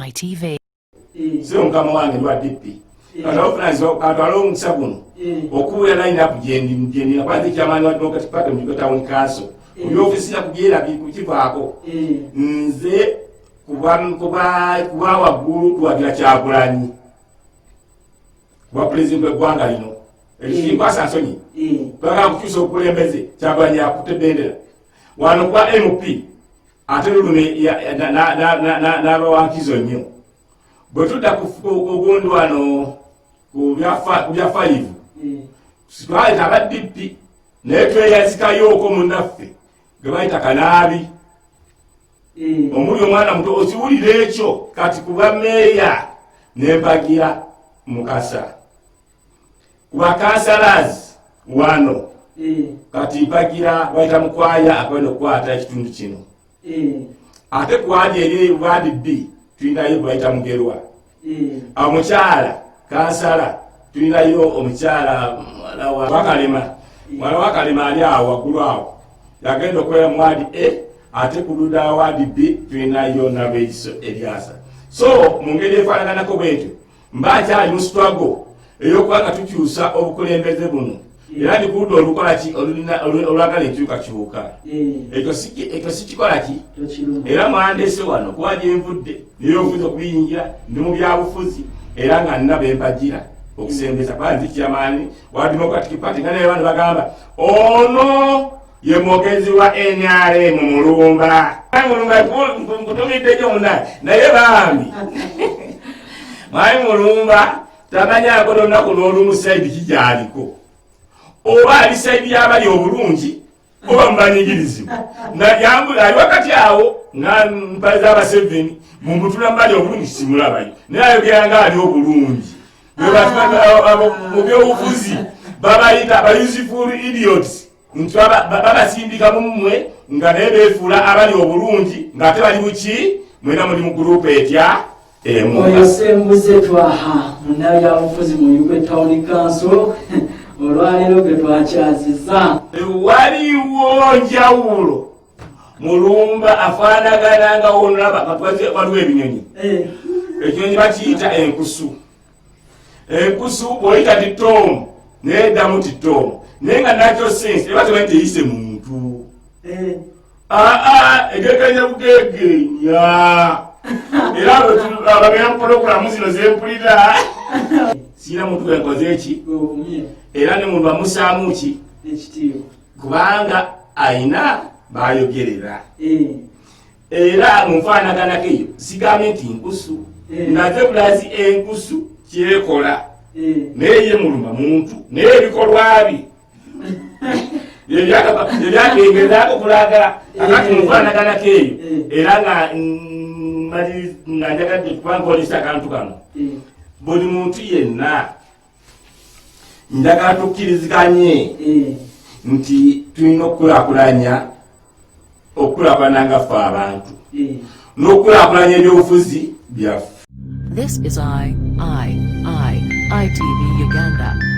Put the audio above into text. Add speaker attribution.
Speaker 1: ITV.
Speaker 2: Sio mukama wange ndi wa DP. Katwale omukisa guno okuwulira line up gyendina kuba nze chairman wa Democratic Party mu Kigo Town Council. Ku byofisi na kubyerabi kukivaako. Nze kuba waggulu tuwagira Kyagulanyi kuba pulezidenti w'eggwanga lino. Ekyo kinkwasa nsonyi. Twagala kukyusa obukulembeze, Kyagulanyi akutte bendera. Wano kuba MP ate lulume n'abawankizo nnyo. Bwe tudda ku gundi wano ku bya five, twayita aba DP, naye tweyazikayoko munnaffe gwe bayita Kanaabi omuli omwana muto, okiwulira ekyo. Kati kuba meeya nempagira Mukasa, kuba councillors wano kati mpagira bayita Mukwaya akwenda okukwata ekitundu kino. Ate kwali eri ward B tulinayo bayita Mugerwa, omukyala kansala. Tulinayo omukyala muwala wa Wakalema, muwala Wakalema ali awo waggulu awo, yagenda okubeera mu ward A. Ate ku ludda ward B tulinayo Nalweyiso Eryasa. So mu ngeri efaanaganako bwetyo mba nkyali mu struggle ey'okuba nga tukyusa obukulembeze buno, era ndi ku ludda olukola ki, olwagala enkyukakyuka. Ekyo sikikola ki, era mwandese wano kuba gyenvudde nebyobufuzi okubiyingira, ndi mu byabufuzi era nga nina bempagira okusembeza, kuba nzi chairman wa Democratic Party, nga naye bano bagamba ono ye mwogezi wa NRM Mulumba. Mulumba, nkutumidde gyo munaye, naye bambi mwami Mulumba tamanyako olunaku n'olumu side kigyaliko, oba ali side y'abali obulungi oba mubanyigirizibwa. Ali wakati awo nga mpaliza Abaseveni mumutula mbali obulungi, simulabayo, naye ayogera nga ali obulungi. Mu byobufuzi babayita ba useful idiots, nti babasindika mummwe nga naye beefuula abali obulungi ng'ate bali buki. Mwena muli mu group etya emu.
Speaker 3: Oyo Sembuze Twaha, munnabyabufuzi mu Buikwe Town Council, olwaleero gwe twakyaziza.
Speaker 2: Waliwo njawulo. Mulumba afaanagana nga wonolaba katwaze, waliwo ebinyonyi. Ekinyonyi bakiyita enkusu. Enkusu bw'oyita ti tomu, neyeddamu ti tomu, naye nga nakyo sense eba temanyi teyise muntu. Aa, egegenya bugegenya. Era ababeera mu pulogulamu zino zempulira, siina muntu gwenkoze eki.
Speaker 3: Gwevumye.
Speaker 2: Era ne muntu amusaamu ki?
Speaker 3: Ekitiibwa.
Speaker 2: Kubanga ayina bayogerera. Era mu nfaanaganako eyo sigambye nti nkusu, nga bulazi enkusu kyekola, naye ye Mulumba muntu, naye ebikolwa bye ebyakengezaako kulaga. Akati mu nfaanaganako eyo, era nga nga njagadde kuba nkolesa akantu kano, buli muntu yenna njagala tukkiriziganye nti tulina okukulaakulanya, okukulaakulana nga ffe abantu n'okukulaakulanya ebyobufuzi byaffe.
Speaker 1: This is I, I, I, ITV Uganda.